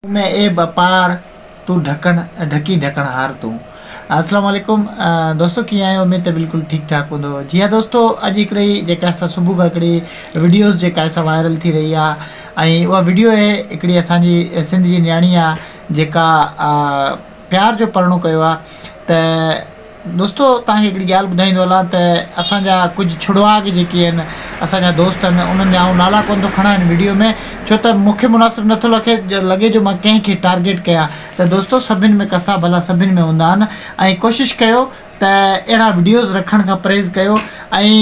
مون ۾ عيب اپار، تون ڍڪڻ ڍڪين ڍڪڻ هار تون. السلام عليڪم دوستو ڪيئن آهيو اميد ته بلڪل ٺيڪ ٺاڪ هوندو جي ها دوستو اڄ هڪڙي جيڪا سا صبح کان هڪڙي وڊيوز جيڪا سا وائرل ٿي رهي آهي ۽ اها وڊيو آهي هڪڙي اسان جي سنڌ جي نياڻي آهي جيڪا پيار جو پرڻو ڪيو آهي ته دوستو توهان کي هڪڙي ڳالهه ٻڌائيندو هلان ته اسان جا ڪجهه ڇڙواڳ جيڪي آهن اسان جا دوست آهن انهن جا آئون نالا ڪونه ٿو کڻان هن وڊيو ۾ ڇو ته مون کي مناسب نٿو لکي لڳي جو مان ڪنهن کي ٽارگيٽ ڪيان ته دوستو سڀن ۾ ڪسا ڀلا سڀن ۾ هوندا آهن ۽ ڪوشش ڪيو ته اهڙا وڊيوز رکڻ کان پرهيز ڪيو ۽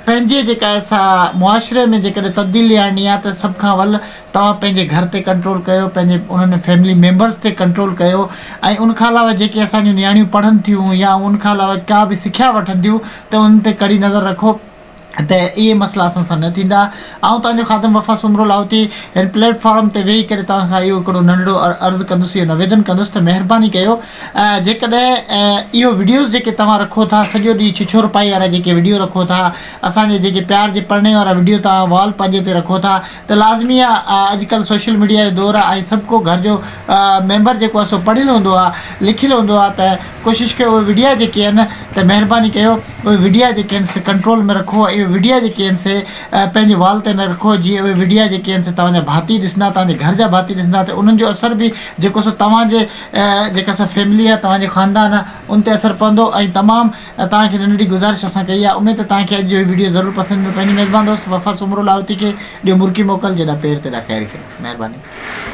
پنهنجي جيڪا آهي سا معاشري ۾ جيڪڏهن تبديلي آڻڻي آهي ته سڀ کان اول توهان پنهنجي گهر تي ڪنٽرول ڪيو پنهنجي انهن فيملي ميمبرس تي ڪنٽرول ڪيو ۽ ان کان علاوه جيڪي اسان جون نياڻيون پڙهن ٿيون يا ان کان علاوه ڪا به سکيا وٺن ٿيون ته انهن تي ڪڙي نظر رکو ته اهي مسئلا اسان سان نه ٿيندا. آئون توهان جو خادم وفا سومرو لاهوتي هن پليٽ فارم تي ويهي ڪري توهان کان اهو هڪڙو ننڍڙو عرض ڪندس اهو نويدن ڪندس ته مهرباني ڪيو جيڪڏهن اهو وڊيوز جيڪي توهان رکو ٿا سڄو ڏينهن ڇڇور پائي وارا جيڪي وڊيو رکو ٿا اسان جي جيڪي پيار جي پرڻي وارا وڊيو توهان وال پنهنجي تي رکو ٿا ته لازمي آ اڄڪلهه سوشل ميڊيا جو دور آ ۽ سڀ ڪو گهر جو ميمبر جيڪو آ سو پڙهيل هوندو آ لکيل هوندو آ ته ڪوشش ڪيو اهي وڊيا جيڪي آهن ته مهرباني ڪيو اهي وڊيا جيڪي آهن سي ڪنٽرول ۾ رکو ۽ اهي وڊيا جيڪي آهن سي پنهنجي وال تي نه رکو جيئن اهي وڊيا جيڪي آهن سي توهان جا ڀاتي ڏسندا توهان جي گهر جا ڀاتي ڏسندا ته انهن جو اثر به جيڪو سو توهان جي جيڪا سا فيملي آهي توهان جو خاندان آهي ان تي اثر پوندو ۽ تمام توهان کي ننڍڙي گذارش اسان ڪئي آهي اميد ته توهان کي اڄ جو هي وڊيو ضرور پسند ايندو پنهنجي ميزبان دوست وفا سومرو لاهوتي کي ڏيو مرڪي موڪل جيڏا پير تيڏا خير خير مهرباني.